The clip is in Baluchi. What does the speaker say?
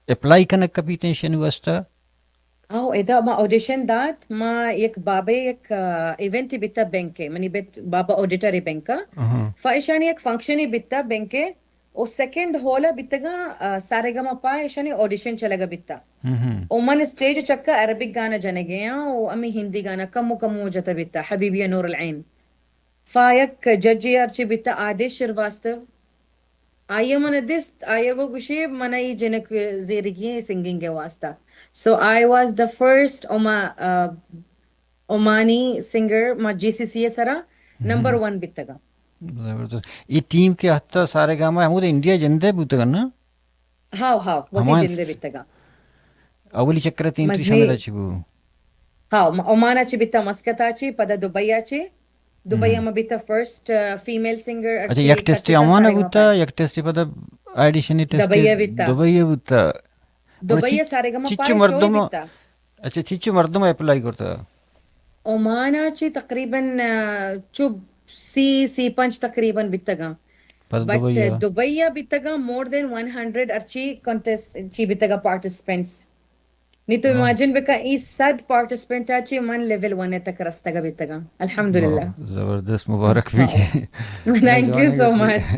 اپلائی کنگ کپیت ایشانی واسطہ؟ او ادا ما آڈیشن دات، ما یک بابے یک، آ، ایونٹ بیتا بینک ء، منی بیت بابا آڈیٹر بینک ء۔ فا ایشانی یک فنکشن بیتا بینک ء، او سیکنڈ ہال ء بیتگا، آ، سارے گاما پا ایشانی آڈیشن چلگا بیتا۔ او من اسٹیج چکا عربک گانا جنگے آں، او امی ہندی گانا کمو کمو جتا بیتا، حبیبی نور العین۔ فا یک ججے ہرچی بیتا آدیش شرواسطو۔ آئی ء من دیست، آئی ء گو گوشی، من ای جنک زیرگی سنگنگ ء واسطہ۔ So I was the first Oma-، آ، اومانی سنگر ما جی سی سی ء سرا نمبر ون بیتگا۔ زبردست۔ ای ٹیم کہ ہتا سارے گاما ہمود انڈیا جندے بوتگا نا؟ ہاو، ہاو، وتی ہما جندے بیتگا۔ اولی چکر تی انٹری مزنی شمدا چی بو؟ ہاو، م-، اومان ء چی بیتا مسقط ء چی، پدا دبئی ء چی۔ دبئی ء ما بیتا فرسٹ، آ، فیمیل سنگر۔ اچھا، یک ٹیسٹ اومان ء بوتا، یک ٹیسٹ پدا آڈیشن ٹیسٹ دبئی ء بیتا۔ دبئی ء بوتا۔ دبئی ء سارے گاما پا شو بیتا۔ اچھا، چچو مردم اپلائی کرتا؟ اومان ء چی تقریباً، آ، چو سی، سی پنچ تقریباً بیتگاں۔ پدا بٹ دبئی ء؟ دبئی ء بیتگاں مور دین ون ہنڈریڈ ہرچی کنٹیسٹ چی بیتگاں پارٹیسپنٹس۔ نی تو امیجن بکن، ای صد پارٹیسپنٹ ء چی من لیول ون ء تک رستگ بیتگاں۔ الحمدللہ۔ واہ، زبردست، مبارک بی۔ Thank you so much.